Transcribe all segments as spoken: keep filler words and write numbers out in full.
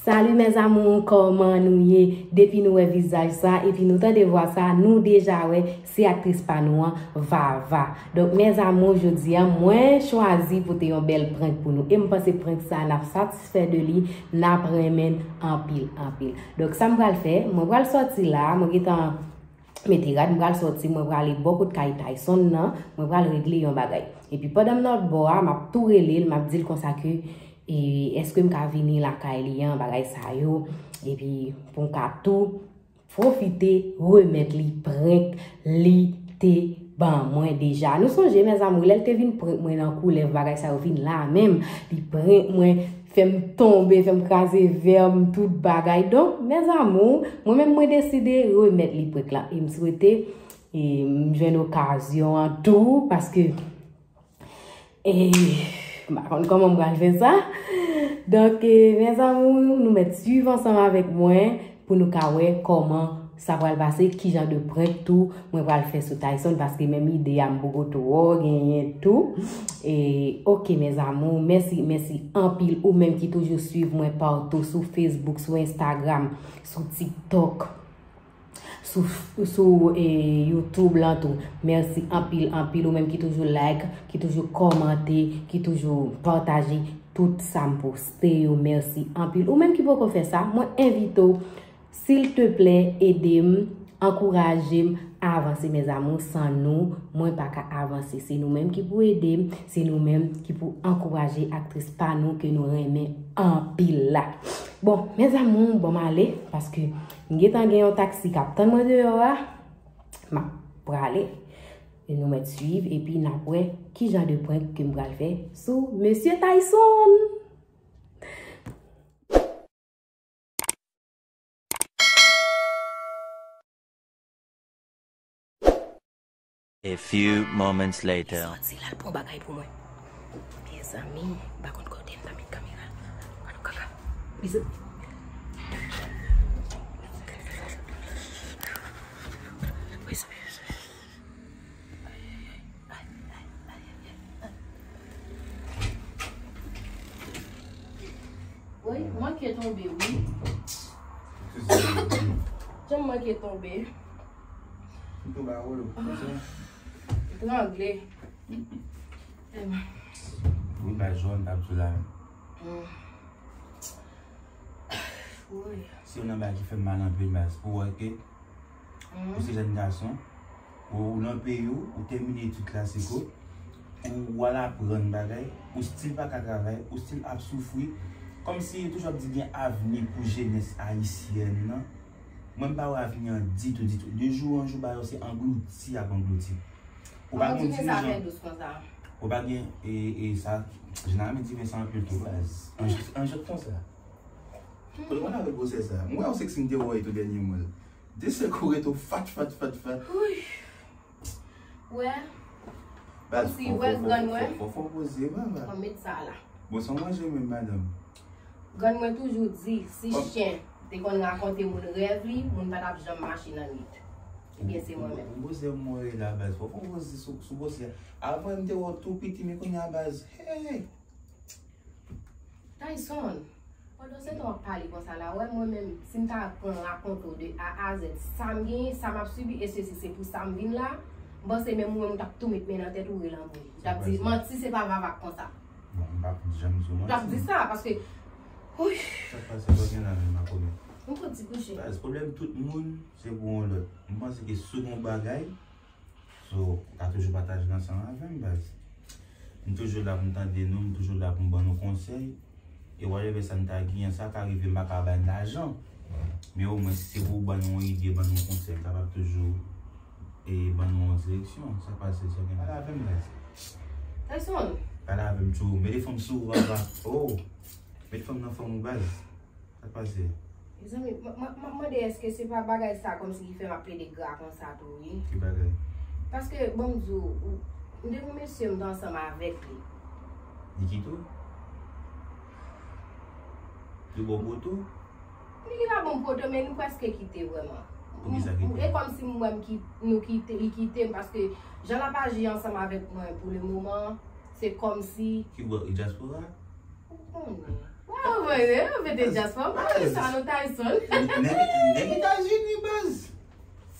Salut mes amours, kòman nou ye? Depi nou wè vizaj sa epi nou tande vwa sa, nou deja wè se aktris pa nou an, Vava. Donk mes amours, jodi a mwen chwazi pote yon bèl prank pou nou. E m panse prank sa n ap satisfè de li, n ap renmen l anpil, anpil. Donk sa m pral fè, mwen pral sòti la, mwen gentan mete rad, mwen pral sòti, mwen prale bò kot kay Tayson nan, mwen pral regle yon bagay. Epi pandan m nan lòt bò a, m ap tou rele l, m ap di l konsa ke, e, èske m ka vini lakay li an, bagay sa yo, epi pou m ka tou pwofite remèt li prank li te ban mwen deja. Nou sonje, mes amours, lè l te vin prank mwen nan koulèv, bagay sa yo vin la menm, li prank mwen, fè m tonbe, fè m kraze vè m, tout bagay. Donk, mes amours, mwen menm mwen deside remèt li prank la. E m swete, e, m jwenn okazyon an tou, paske, e, m pa konn kòman m pral fè sa. Donk, e, mes amours, nou mèt swiv ansanm avèk mwen pou nou ka wè kòman sa pral pase, ki jan de prank tou mwen pral fè sou Tayson, paske menm ide a m poko twò genyen tou. E, oke, mes amours, mèsi, mèsi anpil ou menm ki toujou swiv mwen patou sou Facebook, sou Instagram, sou TikTok, sou, sou, e, YouTube lan tou. Mèsi anpil, anpil ou menm ki toujou like, ki toujou kòmante, ki toujou pataje tout sa m poste yo. Mèsi anpil. Ou menm ki poko fè sa, mwen envite w, silteplè, ede m, ankouraje m avanse, mes amours. San nou, mwen pa ka avanse. Se nou menm ki pou ede m, se nou menm ki pou ankouraje aktris pa nou ke nou renmen anpil la. Bon, mes amours, bon m ale, paske m gentan gen yon taksi k ap tann mwen deyò a. M ap prale. E nou mèt swiv, epi n ap wè ki jan de prank ke m pral fè sou mesye Tayson. A few moments later. Sòti la, l pran bagay pou mwen. Mezanmi, m pa konn kote m ta met kamera. Gad yon kaka. Mezanmi. Woy, manke tonbe, wi. Jan m manke tonbe. M tonbe a wolo. Trangle. Wi, baz, jòn t ap di la. Woy. Se youn nan bagay ki fè m mal anpil, baz. Pou wè ke ou se jèn gason, ou, ou nan peyi w, ou tèmine etid klasik ou, ou, ou al aprann bagay, ou still pa ka travay, ou still ap soufri. Kòmsi yo toujou ap di gen avni pou jenès ayisyèn nan. Mwen, m pa wè avni an ditou, ditou. De jou an jou, bagay yo se anglouti ap anglouti. Ou pa gen yon dirijan. Ou pa gen, e, e sa, jeneral, men di men sa anpil tou, baz. An jèt, an jèt konsa. Kote mwen avèk gwosè sa? Mwen wè yon seksi m te wè tou dènye mwa. De sèl kou ret ou fat, fat, fat, fat. Wè. Baz, fò, fò, fò, fò, fò, fò poze, baba. Fò met sa la. Bon, sa w manje menm, madanm? Grann mwen toujou di, si chen te konn rakonte moun rèv li, moun pa t ap janm mache nan nwit. Ebyen, se mwen menm. Ou poze mwen la, baz. Fò, fò poze sou, sou gwosè. Avan, m te wè w tou piti, men kounye a, baz. Hey! Tayson, pandan se tan w ap pale konsa la, wè mwen menm, si m ta pran rakonte w de A a Z, sa m genyen, sa m ap sibi, e sesi, se pou sa m vin la, m panse menm ou menm ou t ap tou met men nan tèt ou, rele anmwey. Ou t ap di, manti, se pa Vava k konsa. Bon, m p ap janm di w manti. Ou t ap di sa, paske, wouy. Sa k pase, pa gen la menm, makomè. M sot di kouche. Baz, pwoblèm tout moun, se pou yon lòt. M panse ke si w gen yon bagay, So, ou ka toujou pataje l ansanm avè m, baz. M toujou la pou m tande nou, m toujou la pou m ban nou konsèy. E whatever sa n ta genyen, sa ka rive, m pa ka ba n lajan. Men omwen, si se pou w ban nou yon ide, ban nou yon konsèy, m kapab toujou, e, ban nou yon direksyon. Sa k pase, sa gen pale avè m, baz. Tayson. Pale avè m, tjou. Mete fanm sou ou, papa. Oh! Mete fanm nan fanm ou, baz. Sa k pase? Mezanmi, m, m, m ap mande èske se pa bagay sa kòmsi ki fè m ap plede gra konsa tou, wi. Ki bagay? Paske, bon, m di w, m te gen yon mesye m te ansanm avèk li. Li kite w? Li ba w poto? Li pa ban m poto, men nou prèske kite vrèman. Poukisa kite? E kòmsi m wè m ki, nou kite, li kite m, paske jan l ap aji ansanm avèk mwen pou le moman, se kòmsi. Ki bò, e dyaspora? Ou konnen. Waw, Mwen, yo mete djaz fò, mwen, sa nou Tyson. Nèg, nèg Etazini, baz.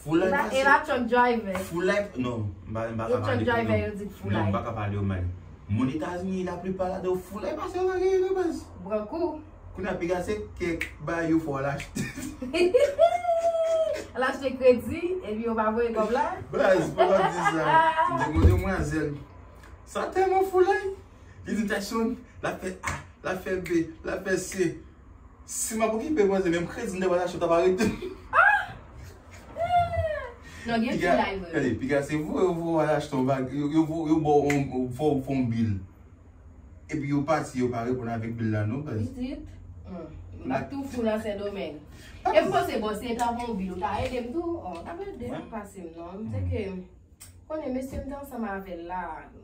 Foulay pase. E la truck driver. Foulay, non, m pa, m pa ka pale pou yo. E truck driver, yo di foulay. Non, m pa ka pale yo mal. Moun Etazini, laplipa ladan yo foulay pase yo lage yo, baz. Pran kou. Kounye a, piga se kèk bagay yo fè w al achte. Al achte kredi, epi yo pa voye kòb la. Baz, pou w ap di sa, m te konn demwazèl. Sa tèlman foulay. Li di Tyson, l ap fè A, l ap fè B, l ap fè C. Si m ap okipe manzè, menm kredi m te pral achte, w t ap arete m. Non, gen foulay vre. Gade, piga se vre, yo voye w al achte yon bag, yo, yo, vo- yo ba w yon, fè w fè yon bil. Epi yo pati, yo pa reponn avèk bil la non, baz. Pitit, hmm, m ap tou fou nan Sendomeng. E m panse, bon, si yo ta fè yon bil, ou ta ede m tou? Oh, w t ap ede m pase m non. M te ke, konnen mesye m te ansanm avè l la.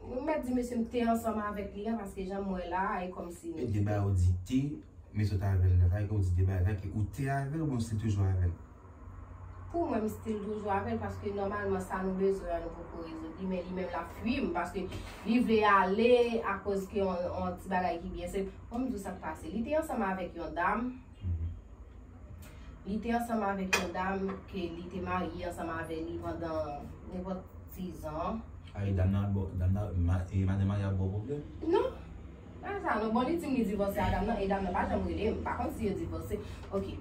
M mèt di mesye m te ansanm avèk li a, paske jan m wè la, e kòmsi. E de ba yo dikte, mesye w t avè l la. Sa vle di w di de ba, sa vle di ou te avè l, oubyen w still toujou avè l? Pou mwen, m still toujou avè l, paske nòmalman sa nou bezwen an, nou poko rezoud li, men li menm l ap fwi m, paske li vle ale akoz ke yon, yon ti bagay ki byen senp. Bon, m di w sa k pase. Li te ansanm avèk yon dam. Li te ansanm avèk yon dam ke li te marye ansanm avè li pandan nenpòt sizan. A, e dam nan ap ba w, dam nan, ma- e madan marye ap ba w pwoblèm? Non. Pa sa, non. Bon, li di m li divòse a dam nan, e dam nan pa janm rele m. M pa konn si yo divòse. Ok.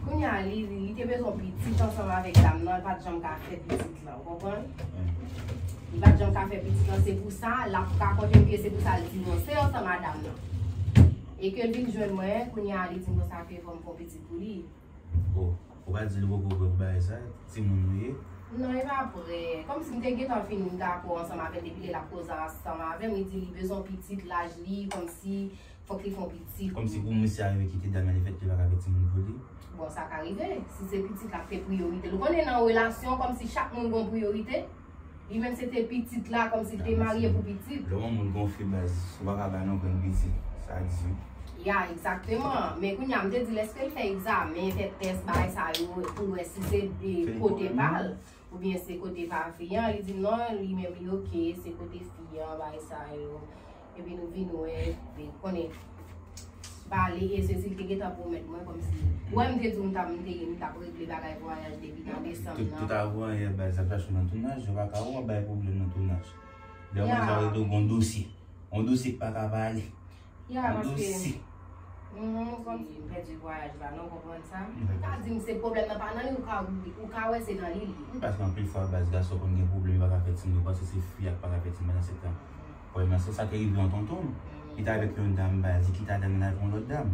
Kounye a, li, li te bezwen pitit ansanm avèk dam nan, li pa t janm ka fè pitit lan, ou konprann? Li pa t janm ka fè pitit lan, se pou sa, l ap rakonte m ke se pou sa l divòse ansanm a dam nan. E ke l vin jwenn mwen, kounye a, li di m konsa ke fò m fè yon pitit pou li. Oh, ou pa di l ou poko prè pou bagay sa, timoun ou ye? Non, e pa prè. Kòmsi m te gentan fin dakò ansanm avè l, depi lè l ap koze ansanm avè m, li di li bezwen pitit, laj li, kòmsi fòk li fè yon pitit. Kòmsi pou misye a rive kite dam nan, lefètke li pa ka fè timoun pou li? Bon, sa ka rive, si se pitit la k te priyorite l. Ou konnen nan relasyon, kòmsi chak moun gen yon priyorite. Li menm se te pitit la, kòmsi li te marye pou pitit. Lè yon moun gonfle baz, ou pa ka ba l yon grenn pitit. Sa di. Ya, egzakteman. Men kounye a, m te di l, èske l fè egzamen, fè tès, bagay sa yo, pou wè si se, e, kote pa l, oubyen se kote pa fi an. Li di m non, li menm li oke, se kote fi an, bagay sa yo. Epi nou vin wè, epi konnen. Pale, e sesi, li te gentan pwomèt mwen kòmsi. Ou wè, m te di w m t ap, m te, m t ap regle bagay vwayaj depi nan desanm nan. Tout, tout avan yè, baz, sa chache nan tounaj, yo pa ka wè w ap bay pwoblèm nan tounaj. Lè w wè sa, yo gon dosye. Yon dosye k pa ka pale. Ya, paske. Yon dosye. Mhm, kòmsi m pèdi vwayaj la, non, w konprann sa? Ou ka di m se pwoblèm nan pa nan li, ou ka, ou ka wè se nan li li ye. Wi, paske anpil fwa, baz, gason konn gen pwoblèm, li pa ka fè timoun, yo panse se fi a k pa ka fè timoun, pandan se tan. Pwoblèm nan, se sa ki rive yon tonton m. Li te avèk yon dam, baz, li kite dam nan avèk yon lòt dam.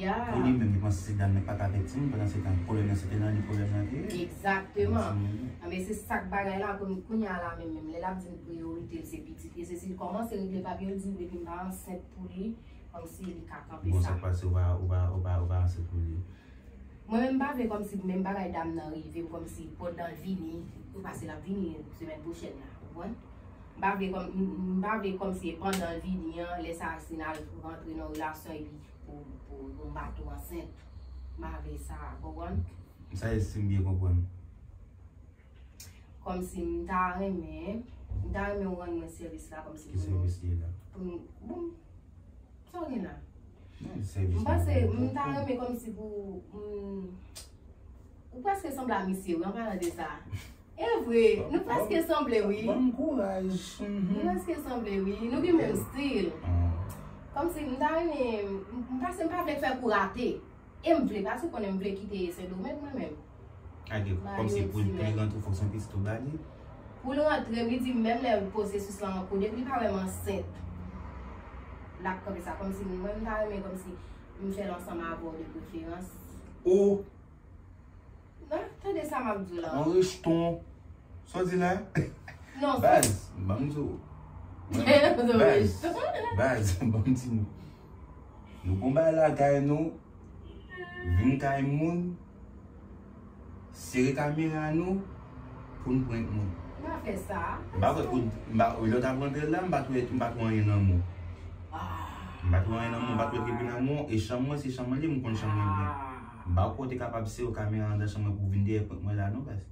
Ya. Pou li menm, li panse se dam nan pa ka fè timoun, pandan se tan, pwoblèm nan, se te nan li pwoblèm nan te ye. Egzakteman. Anben, se sa k bagay la, kounye a la menm, menm, lè l ap di m priyorite l, se pitit li, se si l kòmanse regle papye, l di, depi m pa ansent pou li, kòmsi li ka kanpe sa. Bon, sa k pase, ou pa, ou pa, ou pa, ou pa ansent pou li? Mwen menm, m pa vle kòmsi menm bagay dam nan rive m, kòmsi pandan l vini, ou pase l ap vini semèn pwochèn la, ou konprann? M pa vle kòm, m, m pa vle kòmsi pandan l vini an, lè sa a si n al rantre nan relasyon epi pou, pou, pou m pa tou ansent. M pa vle sa, ou konprann? Sa e si m byen konprann. Kòmsi m ta renmen, m ta renmen ou rann mwen sèvis la kòmsi pou nou. Ki sèvis li ye la? Pou nou, bon, sa w gen la? Non, sèvis. M panse, m ta renmen kòmsi pou, m, ou prèske sanble a misye, wi, an palan de sa. E vre, nou prèske sanble, wi. Ban m kouraj. Nou prèske sanble, wi. Nou gen menm stil. Kòmsi m ta renmen, m, m panse m pa vle fè kou rate. E m vle, paske konnen m vle kite Sendomeng mwen menm. Ake, kòmsi pou, pou li rantre, fòk se yon pitit ou ba li? Pou l rantre, li di menm lè pwosesis lan an kou, depi li pa wè m ansent, l ap kanpe sa. Kòmsi mwen, m ta renmen kòmsi m fè l ansanm avè w de preferans. O! Non, tande sa m ap di w la. Yon rejton. Sa w di la? Non, baz, ban m di w. Baz, baz, ban m di nou. Nou gon bagay lakay nou, vin kay moun, sere kamera nou, pou n prank moun. M pa fè sa. M pa kwè pou, m pa, lè w t ap rantre la, m pa t wè, m pa t wè anyen nan men w. M pa t wè anyen nan men w, m pa t wè tribinal men w, e chanm mwen, se chanm mwen li, m konn chanm mwen byen. M pa kwè w te kapab sere kamera anndan chanm mwen pou w vin dèyè prank mwen la non, baz.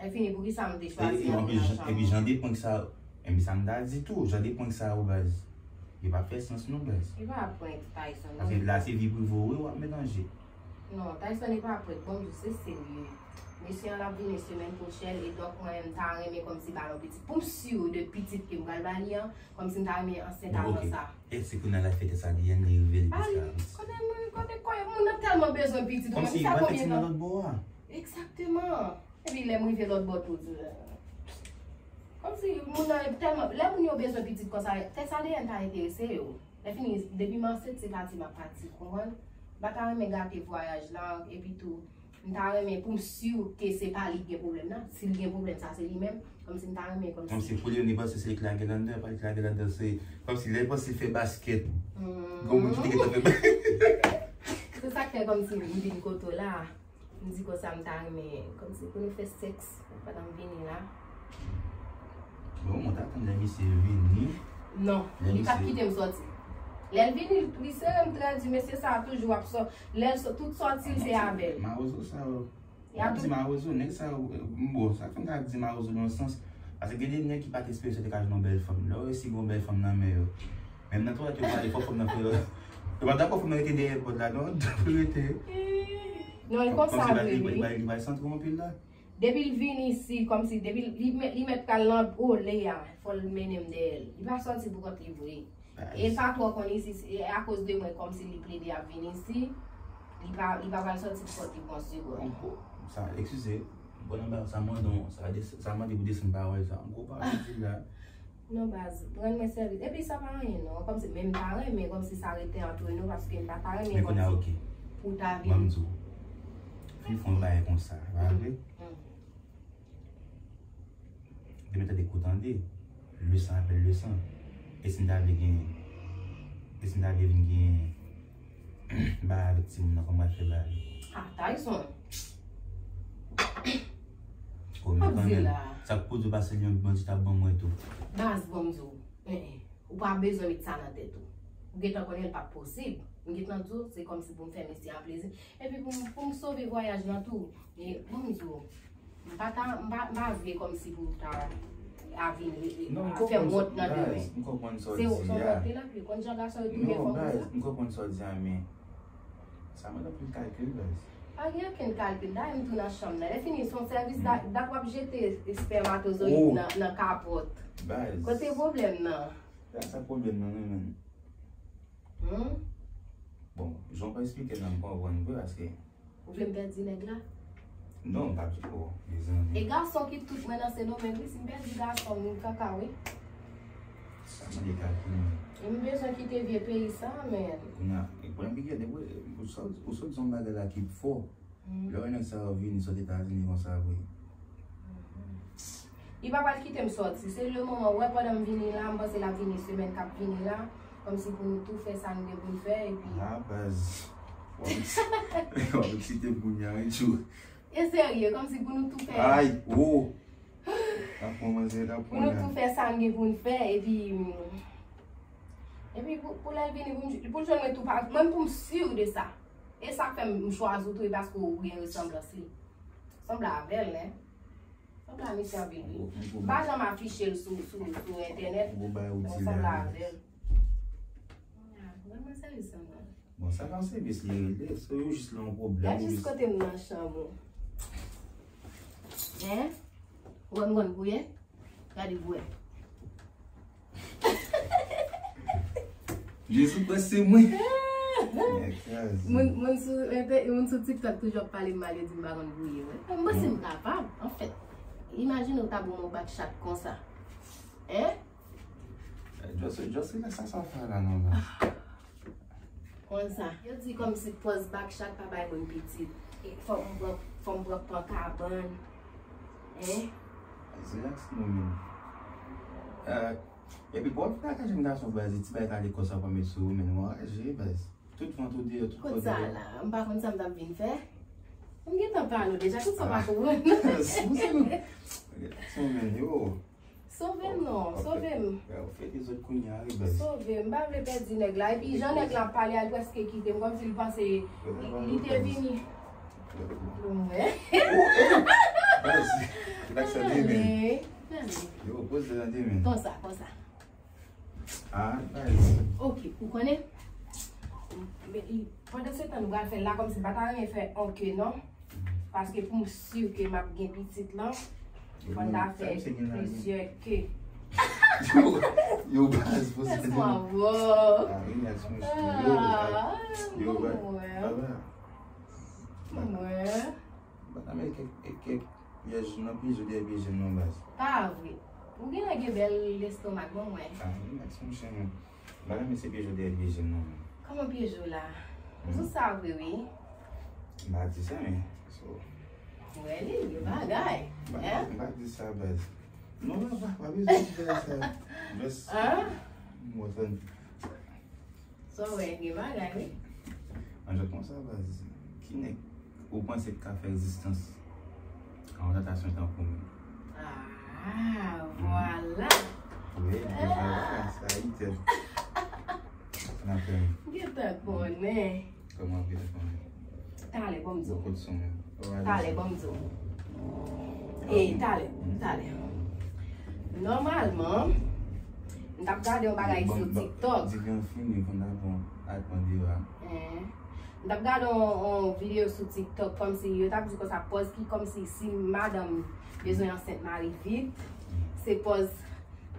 E fini, poukisa m te chwazi antre nan chanm ou? Epi jan de prank sa, epi sa m ta di tou, jan de prank sa yo, baz. Li pa fè sans non, baz. Li pa prank, Tyson. Paske la se vi prive w wi w ap melanje. Non, Tyson li pa prank, bon, se serye. Mesye an ap vini semèn pwochèn, e donk mwen menm m ta renmen kòmsi ba l yon pitit. Pou m si de pitit ke m pral ba li an, kòmsi m ta renmen ansent avan sa. Èske kounye a l ap fè tès A D N, li rive, li pitit la? Kote moun, kote kote moun nan tèlman bezwen pitit, ou konn sa konbyen tan? Kòmsi l pral fè timoun nan lòt bò a. Egzakteman. Epi lè m rive lòt bò tou, di, kòmsi moun nan tèlman, lè moun yo bezwen pitit konsa, tès A D N pa enterese yo. Lè fini, depi m ansent, se pati m ap pati, konprann? M pa ta renmen gate vwayaj la, epi tou, m ta renmen pou m si ke se pa li k gen pwoblèm nan. Si l gen pwoblèm, sa se li menm. Kòmsi m ta renmen, kòmsi. Kòmsi pou li, li panse se li k lage ladan, pa li k lage ladan, se kòmsi lè li panse fè baskèt. Gon moun ki te gentan fè. Se sa k fè kòmsi m vin kote w la. M di konsa m ta renmen, kòmsi pou nou fè sèks pandan m vini la. Bon, mwen ta tann lè misye vini. Non, li p ap kite m sòti. Lè l vini, li sere m trè di, mesye sa a toujou ap sò-, lè l sò-, tout sòti l se avè l. Mawozo sa yo. Y ap di mawozo, nèg sa yo, bon, sa fè m ta di mawozo nan yon sans. Paske gen de nèg ki pa t espere sa te ka jwenn yon bèl fanm. Lè yo resi gen yon bèl fanm nan men yo. Menm nan twalèt yo pale, fò fanm nan fè yo. Yo pa dakò fanm nan rete dèyè pòt la, non, pou rete. Non, e konsa vre, wi. Li bay, li bay santi anpil la. Depi l vin isi, kòmsi, depi li mèt, li mèt pral nan ole a, fò l mennen m dèyè l. Li pa sòti pou kont li vre. E l pa twò konn isi, e akoz de mwen, kòmsi li plede ap vin isi, li pa, li pa pral sòti pou kont li pou yon segonn. Bon, sa, eskize, bon, anba, sa mande, sa, sa mande pou desann pawòl sa. Gwo pawòl ou di la. Non, baz, rann mwen sèvis. Epi sa pa anyen, non. Kòmsi, men m ta renmen, kòmsi sa rete antre nou, paske m pa ta renmen, kòmsi, pou w ta vin. Ban m di w. Fi fè yon bagay konsa, pa vre? Demen tande kou tande. Le sang appelle le sang. E si m ta vle gen, e si m ta vle vin gen bagay avèk timoun nan, kòman w pral fè bagay? Ah, Tyson. Ap di la. Sa k pou di w pase l yon bandi t ap ban mwen tou. Baz, ban m di w. Ou pa bezwen met sa nan tèt ou. Ou gentan konnen l p ap posib. M gentan di w, se kòmsi pou m fè mesye a plezi. Epi pou m, pou m sove vwayaj lan tou. E, ban m di w, m pa ta, m pa, m pa vle kòmsi pou w ta a vin fè m wont nan demen. Se w, se w wont li la, pi konn jan gason yo touye fanm konsa. M konprann sa w di a, men sa mande anpil kalkil, baz. Pa gen okenn kalkil, dayè m tou nan chanm nan. Lè fini, se yon sèvis, dat w ap jete espèmatozoyid nan, nan kapòt. Baz. Kote pwoblèm nan? Se sa pwoblèm nan, wi, menn. Hmm? Bon, jan w pa eksplike l la, m konprann vre, paske. Ou vle m pèdi nèg la? Non, m p ap di, oh, mezanmi. E gason ki tout mwen nan Sendomeng, wi, si m pèdi gason m, m kaka, wi. Sa mande kalkil, menn. E m bezwen kite vye peyi sa, menn. Kounye a, e pwoblèm ki genyen, ou sot, ou sot di yon bagay la ki fò. Lè w wè nèg sa yo vini sot Etazini konsa vre. Li pa pral kite m sòti. Se le moman, ou wè, pandan m vini la, m panse l ap vini semèn k ap vini la. Kòmsi pou nou tou fè sa n gen pou n fè, epi. Ah, baz. W ap eksite m kounye a, wi, tjou. E serye, kòmsi pou nou tou fè. Ay, oh! Pou nou tou fè sa n gen pou n fè, epi. Epi pou, pou lè l vini, pou m, pou l jwenn mwen tou pa, mwen pou m si de sa. E sa k fè m chwazi w tou, e paske w gen resanblans li. Sanble avè l, nen. Sanble a misye anpil, wi. M pa janm afiche l sou, sou, sou entènèt, men w sanble avè l. Bon, sa pa sèvis li rele, se yo jis lan yon pwoblèm. Gad jis kote m nan chanm ou. Hein? Ou wè m konn gouye? Gade gouye. Jezi Kris se mwen. Moun, moun sou, moun sou TikTok toujou ap pale m mal, yo di m pa konn gouye, wi. M panse m kapab, anfèt. Imajine w ta ban m yon back shot konsa. Hein? Just, just relax, sa sa fè la, non, non. Konsa. Yo di kòmsi pòz back shot pa bay moun pitit. E fò m pran, fò m pran pran kabann. Hein? Relax, non, non. Euh, epi, bon, pa ka jwenn gason, baz, ti bagay kale konsa, pa met sou ou, men nou anraje, baz. Tout vant ou deyò, tout kò deyò. Kot sa la? M pa konn sa m t ap vin fè. M gentan pale w deja, tout sa w pa konprann. Relax, non, men, yo. Sove m non, sove m. Ou fè dezòd kounye a, wi, baz. Sove m, m pa vle pèdi nèg la. Epi, jan nèg la ap pale a, l prèske kite m, kòmsi l panse li, li te vini. Mwen. Baz, relax, tande, men. Yo, poze, tande, men. Konsa, konsa. Ah, baz. Ok, ou konnen? Men, i, pandan se tan nou pral fè l la, kòmsi m pa ta renmen fè on ke non. Paske pou m si ke m ap gen pitit lan, fò n ta fè plizyè ke. Yo, yo, baz, pou se. Laisse-moi voir. Ah, relax, mon chou. Yo, ah, yo, mwen wè. Mwen wè. Ban m kèk, kèk pyès nan pye zo dèyè pye je m non, baz. Pa vre. Ou genlè gen bèl lestomak, ban mwen. Ah, relax, mon chè, mwen. M pa renmen se pye je w dèyè pye je m non, mwen. Kòman pye je w la? Ou di sa vre, wi. M pa di sa, men. So. Wè li, gen bagay. M pa, m pa di sa, baz. Non, non, pa, pa bezwen di bagay sa. Just. Hein? M wè fè. Sa w wè, gen bagay, wi. An jòt konsa, baz. Ki nèg ou panse k ka fè rezistans a yon tantasyon tankou mwen? Ah, vwala. Wi, gen bagay, sa itèl. N ap fè. Gentan konnen. Kòman w gentan konnen? Talè, ban m di w. Talè, ban m di w. E, talè, talè. Nòmalman, m t ap gade yon bagay sou TikTok. Di gen fini, konn aprann ak mande yo a. Eh. M t ap gade yon, yon videyo sou TikTok, kòmsi yo t ap di konsa, pòz ki kòmsi si madanm bezwen ansent mari vit, se pòz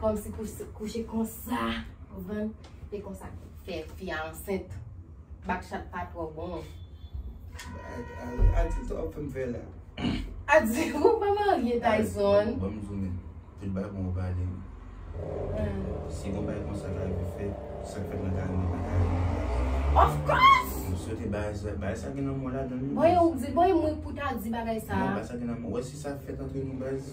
kòmsi kouche, kouche konsa, konprann? E konsa fè fi a ansent. Back shot pa twò bon. A, a, a, TikTok ap fè m fè la. A di, ou pa marye, Tyson. Ban m zoumen. Tout bagay bon ou pale. Si gon bagay konsa ta rive fèt, sa k fèt nan kare mwen pa ka rive. Of course! M swete bagay sa, bagay sa gen lanmò ladan l, wi. Bon, ou di, bon, mwen pou ta di bagay sa. Non, bagay sa gen lanmò. Wè si sa fèt antre nou, baz,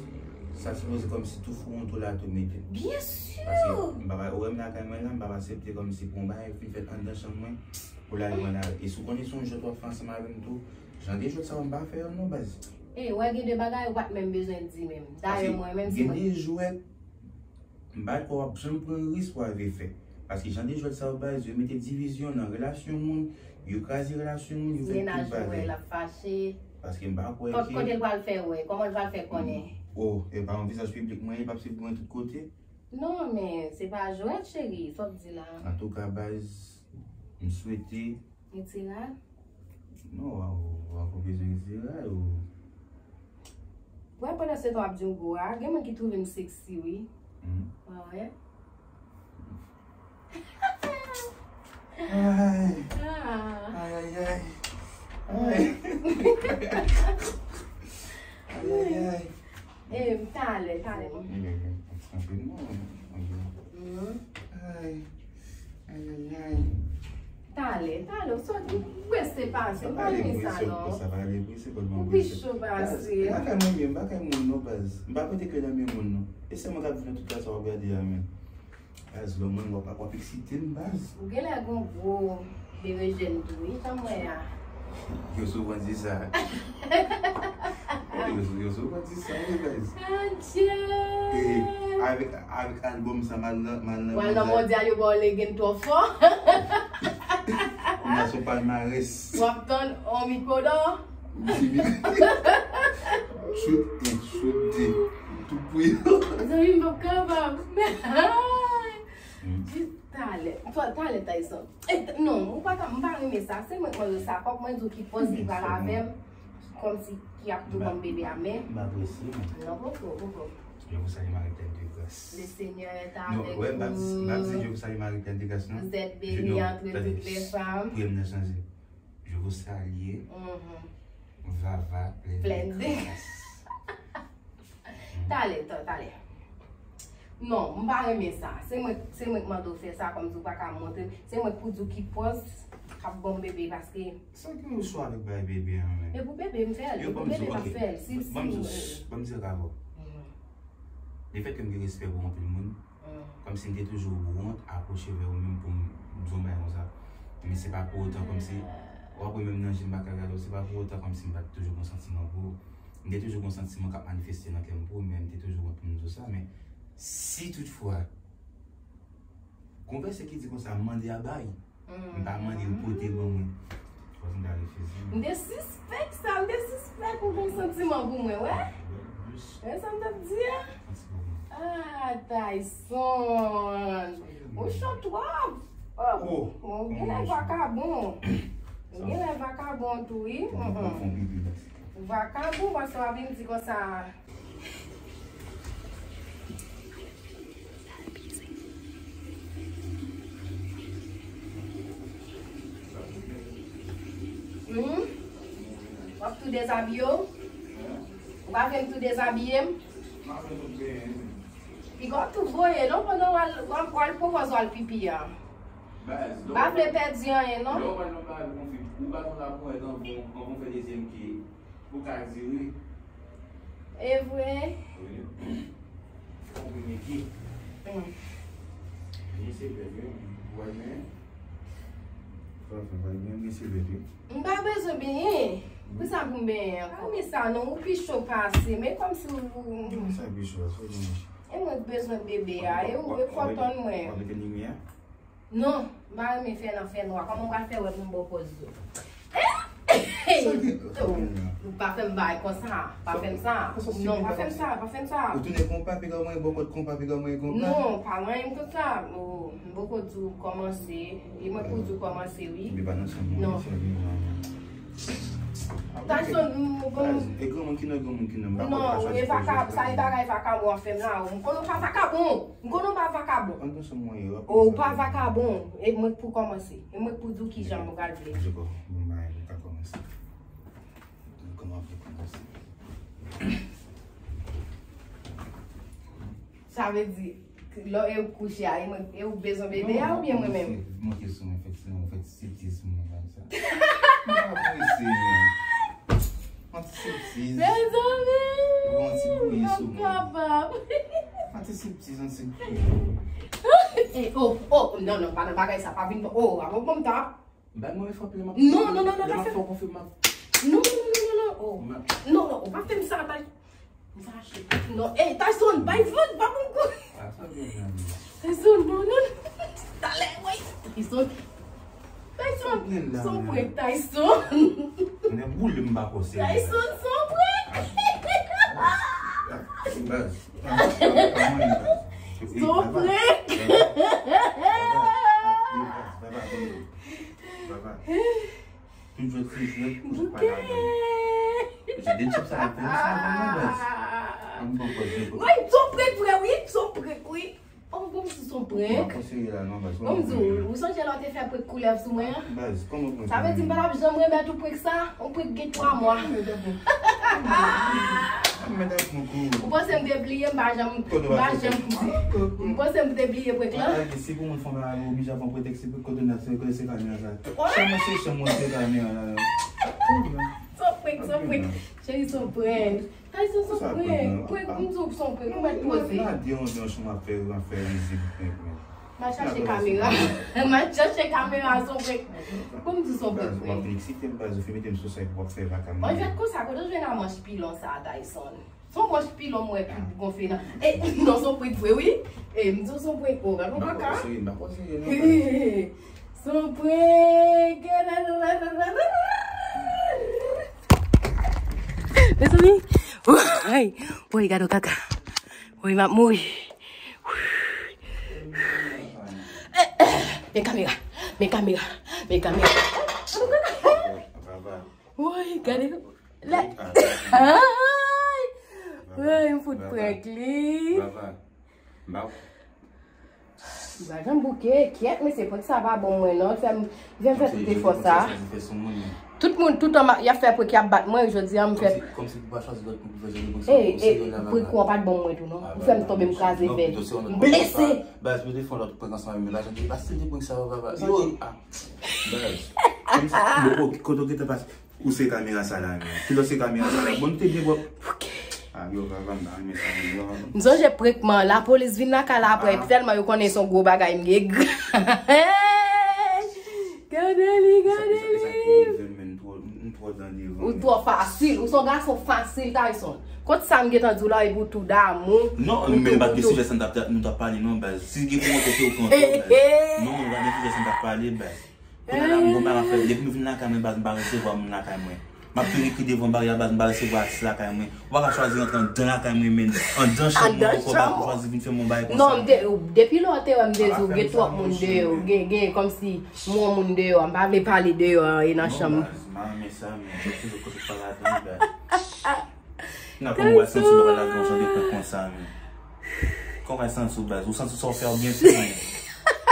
sa sipoze kòmsi tou fou yon tou la tou mete. Byen si. Paske m pa, ou wè m lakay mwen la, m pa aksepte kòmsi pou yon bagay fin fèt anndan chanm mwen, pou lage mwen la. E si w konnen se yon jwèt w ap fè ansanm avè m tou, jan de jwèt sa yo m pa fè yo non, baz. E, wè gen de bagay ou pa t menm bezwen di menm. Dayè mwen menm si mwen. Gen de jwèt, m pa kwè w ap janm pran risk pou w rive fè. Paske jan de jwèt sa yo, baz, yo mete divizyon nan relasyon moun, yo kraze relasyon moun, yo fè tout bagay. Mennaj ou wè l ap fache. Paske m pa kwè ke. Kot, kote l pral fè wè? Kòman l pral fè konnen? Oh, e pa yon vizaj piblik mwen ye, l p ap swiv mwen tout kote. Non, men se pa jwèt, cheri, sa w di la. Antouka, baz, m swete. Retire a? Non, w a, w a, w a bezwen retire a, ou. Wè, pandan se tan w ap di m gwo a, gen moun ki twouve m sexy, wi. Wa wè. Ay. Ah. Ay, ay, ay. Ay. Ay, ay, ay. E, talè, talè. Ay, ay, ay. Talè, talè, ou sot, ou prese pase, m pa renmen sa non. Ou pi cho pase. M pa kay mwen menm, m pa kay moun non, baz. M pa pote kè nan men moun non. E sèlman k ap viv nan tout kay sa w ap gade a menm. Baz, lòm mwen, w ap, w ap eksite m, baz. Ou genlè gon gwo berejèn tou, wi, jan mwen a. Yo souvan di sa. Yo, yo souvan di sa, wi, baz. Adje! E, avèk, avèk albòm sa, m al nan, m al nan mondyal, yo ba w legen twò fò. Kounye a se yon palmarès. W ap tann on mikodò. Shoot un, shoot deux. Tout pou yo. Zanmi m p ap kapab. Jis talè. Talè, Tyson. E, non, ou pa ta, m pa renmen sa. Se mwen k mande w sa. Fòk mwen di w ki pòz li pral avè m. Kòmsi ki ap tou ban m bebe a men. M apresye, men. Non, poko, poko. Je vous salue, Marie pleine de grâce. Le Seigneur est avec vous. Non, wè, m ap di, m ap di, je vous salue, Marie pleine de grâce, non? Vous êtes bénie entre toutes les femmes. Priye m nan chanje. Je vous salue. Vava pleine de grâce. Talè, ta-, talè. Non, m pa renmen sa. Se mwen, se mwen k mande w fè sa, kòmsi w pa ka montre. Se mwen k pou di w ki pòz k ap ban m bebe, paske. Sa gen yon swa avèk bay bebe an, men. E pou bebe m fè l, e pou bebe m ap fè l. Si, si. Ban m di w, ban m di w sa avè w. Lefètke m gen respè pou anpil moun, kòmsi m te toujou wont apwoche vè ou menm pou m di yon bagay konsa. Men se pa pou otan kòmsi, w ap wè menm nan je m pa ka gade w, se pa pou otan kòmsi m pa t toujou gon santiman pou ou. M te toujou gon santiman k ap manifeste nan kè m pou ou, men m te toujou wont pou m di w sa, men si toutfwa, gon vèsè ki di konsa, mande a bay. M pa mande l pote ban mwen. Fòk m ta refize. M te sispèk sa, m te sispèk ou gen santiman pou mwen, wè. Wè sa m t ap di a? Ah, Tyson. Ou cho twòp. Oh, oh, ou genlè vakabon. Ou genlè vakabon tou, wi. Ou vakabon, paske w ap vin di konsa. Hmm? W ap tou dezabiye w? Ou pa vle m tou dezabiye m? Piga w tou voye non, pandan w al, w al, w al pran pòz w al pipi a. M pa vle pèdi anyen non. Lè w pral nan bagay konfli, ou pa konn aprann anvan, anvan w fè dezyèm ke ou ka dire. E vre? Wi. Fò w vin eki. Hmm. Li se vre, wi. Ou wè men. Fò w fè vre, men li se vre, wi. M pa bezwen benyen. Pou sa pou m benyen ankò? Pa men sa non, ou pi cho pase. Men kòmsi ou, ou... Sa pi cho, sa pi cho. E mwen k bezwen bebe a, e ou e kòtòn mwen. W ap mete limyè? Non, m pa renmen fè nan fè nwa. Kòman m pral fè wè pou m ba w pòz ou? Sa gen la? Ou pa fè m bagay konsa, pa fè m sa. Non, pa fè m sa, pa fè m sa. Ou tounen konpa, piga mwen, bòkòt konpa, piga mwen konpa. Non, pa manyen m konsa. Oh, m poko di w kòmanse. E mwen pou di w kòmanse, wi. Enben pa nan chanm mwen, non. Tyson, m, bon. E granmoun ki nan, granmoun ki nan, m pa konn pa chwazi pòz yo. Non, e vakab-, sa e bagay vakabon w ap fè m la. M konnen w pa vakabon. M konnen w pa vakabon. Ann pran chanm mwen ye, w ap... Oh, ou pa vakabon. E mwen k pou kòmanse. E mwen k pou di w kijan mwen pral vle. Dakò, bon, bagay, nou ka kòmanse. Kòman pou kòmanse? Sa vle di, lè w kouche a, e mwen, e ou bezwen bebe a oubyen mwen menm? Monte sou mwen, fè ti, fè ti striptiz pou mwen konsa. M pa prese, men. Yon ti striptiz. Mezanmi! Yon ti bouyi sou mwen. M pa kapab. Yon ti striptiz, yon ti bouyi. Eh, oh, oh, non, non, pa nan bagay sa, pa vin, oh, avan bon ta. Bay mwen frape lè m ap... Non, non, non, non, pa fè. Lè m ap fè w konfime m ap... Non, non, non, non, non, non, oh. Non, non, ou pa fè m sa, bay. M fache. Non, eh, Tyson, bay vag, pa pou m kou. Ah, sa gen nan. Tyson, non, non, non. Talè, woy. Tyson. Tyson, sa gen la, son prank, Tyson. Mwen boule m pa kò serye. Tyson, son prank. Ah, ah, baz. Ah, ah, ah, mwen, baz. Son prank. Baba, baba, baba. Tout jwèt se jwèt, ou pa ladan. Jwèt de tip sa ap fè, sa ap fè nan baz. An bon pòz de... Wi, son prank vre, wi, son prank, wi. Oh, bon, si son prank. Bon, m di w, ou sonje lè w te fè prank koulèv sou mwen an? Baz, kòman prank? Sa vle di m pa t ap janm remèt ou prank sa? Yon prank gen twa mwa. Ou panse m te bliye, m pa janm, m pa janm. M panse m te bliye prank lan? Si pou moun fè yon bagay, ou oblije ap pran pretèks, se kote n ap se, kote se kamera sa. Chanm mwen se chanm mwen, se kamera la. Son prank, son prank. Cheri, son prank. Tyson, son prank. Prank, m di w son prank. Ou mèt poze. M ap chache kamera. M ap chache kamera, son prank. Bon, m di son prank. Baz, w ap eksite m, baz, ou fin mete m sou sa epi w ap fè vaka m. Mwen jwèt konsa, kote w jwenn a manch pilon sa, Tyson? Son manch pilon mwen ki gonfle nan. E, non, son prank vre, wi. E, m di w son prank, o, gade yon kaka. Son prank. Mezanmi. Woy, woy, gade yon kaka. Woy, m ap mouri. Men kamera, men kamera, men kamera. Woy, gade. Lè, ay! Woy, m fout prank li. Vava. M pa... M pa janm bouke, kyèt, mesye, prank sa pa bon mwen, non. Fè m, fè m fè tout efò sa. Tout moun, tout an, y ap fè prank, y ap bat mwen, jodi a, m fè... Kòmsi, kòmsi pou pa chwazi lòt moun pou fè jan de prank sa. Ey, ey, prank ou an pa t bon mwen tou, non. Ou fè m tonbe, m kraze vè. M blese. Baz, nou te fè yon lòt prank ansanm avè m, lajan te pase de prank sa, papa. Yo, ah. Baz. Kòmsi, bon, ok, kote w gentan pase? Ou se kamera sa la menm. Kilè w se kamera sa la? Bon, nou te gen pwòp. Ah, yo, papa, m pa renmen sa menm, yo. M sonje prank man, lapolis vin lakay la apre, tèlman yo konnen se yon gwo bagay m gen. Gade li, gade li. Ou twò fasil, ou se yon gason fasil, Tyson. Kont sa m gentan di w la, epi w tou damou. Non, men pa t gen sijè sa nou t ap, nou t ap pale, non, baz. Si gen kòmantè, se ou ki antre, baz. Non, pa gen sijè sa nou t ap pale, baz. Kounye a la, m gon bagay m ap fè. Depi nou vin lakay mwen, baz, m pa resevwa moun lakay mwen. M ap toujou ekri devan baryè a, baz, m pa resevwa atis lakay mwen. Ou pa ka chwazi rantre anndan lakay mwen, men anndan chanm mwen ankò, baz, ou chwazi vin fè m yon bagay konsa. Non, m te, depi lè w te wè m te di w gen twòp moun deyò, gen, gen kòmsi m wè yon moun deyò, m pa vle pale deyò a, e nan chanm. Non, baz, m pa renmen sa, men. Kote, kote pa ladan, baz. N ap wè santi lè w al ladan yon jan de prank konsa, men. Kòman w santi w, baz? Ou santi sa w fè a byen fè, men.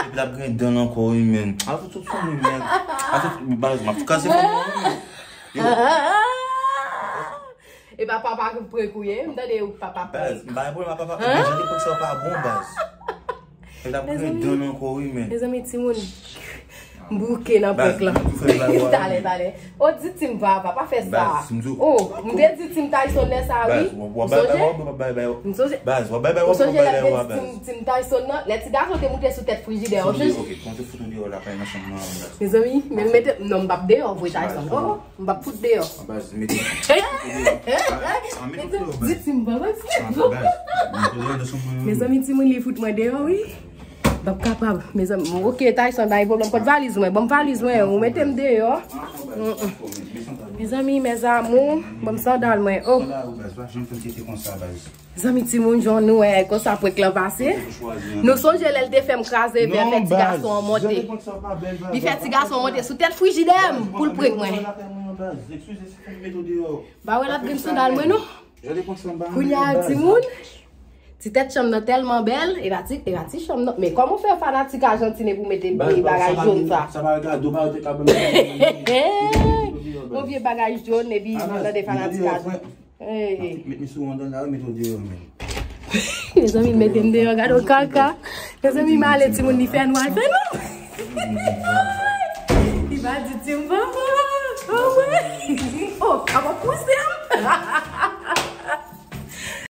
Epi l ap gen dan l ankò, wi, men. A tout, tout fanmi, men. A tout, baz, m ap kraze fanmi an, men. E pa papa ki prank ou ye, m tande ou papa prank. Baz, m pa gen pwoblèm ak papa. Men jan de prank sa yo pa bon, baz. Epi l ap gen dan l ankò, wi, men. Mezanmi, timoun. M bouke nan prank lan. Talè, talè. O, di Tim papa, pa fè sa. O, m te di Tim Tyson lè sa, wi. M sonje. M sonje. Ou sonje lè m te di Tim, Tim Tyson nan? Lè ti gason te moute sou tèt frijidè, ou sonje? Mezanmi, men mete, non, m p ap deyò vre, Tyson. O, m p ap fout deyò. Di Tim papa. Mezanmi, timoun, li fout mwen deyò, wi. M p ap kapab. Mezanmi, ok, Tyson, pa gen pwoblèm. Pot valiz mwen, ban m valiz mwen, ou mete m deyò. Mm, mm. Mezanmi, mes amours, ban m sandal mwen. O. Mezanmi, timoun, jan nou wè konsa prank lan pase. Nou sonje lè l te fè m kraze vè, fè ti gason an monte. Li fè ti gason an monte sou tèt frijidè m pou l prank mwen. Ba wè l ap gen sandal mwen, non? Kounye a, timoun, ti tèt chanm nan tèlman bèl, e pa ti, e pa ti chanm nan. Men kòman w fè fanatik Ajantine pou mete bagay jòn sa? Yon vye bagay jòn, epi nan de fanatik Ajantine. Met mi sou andan la, met ou deyò, men. Mezanmi, mete m deyò, gade yon kaka. Mezanmi, m ale, timoun, li fè nwa, li fè nwa. Li pa di Tim papa. O, wi. O, papa pouse m.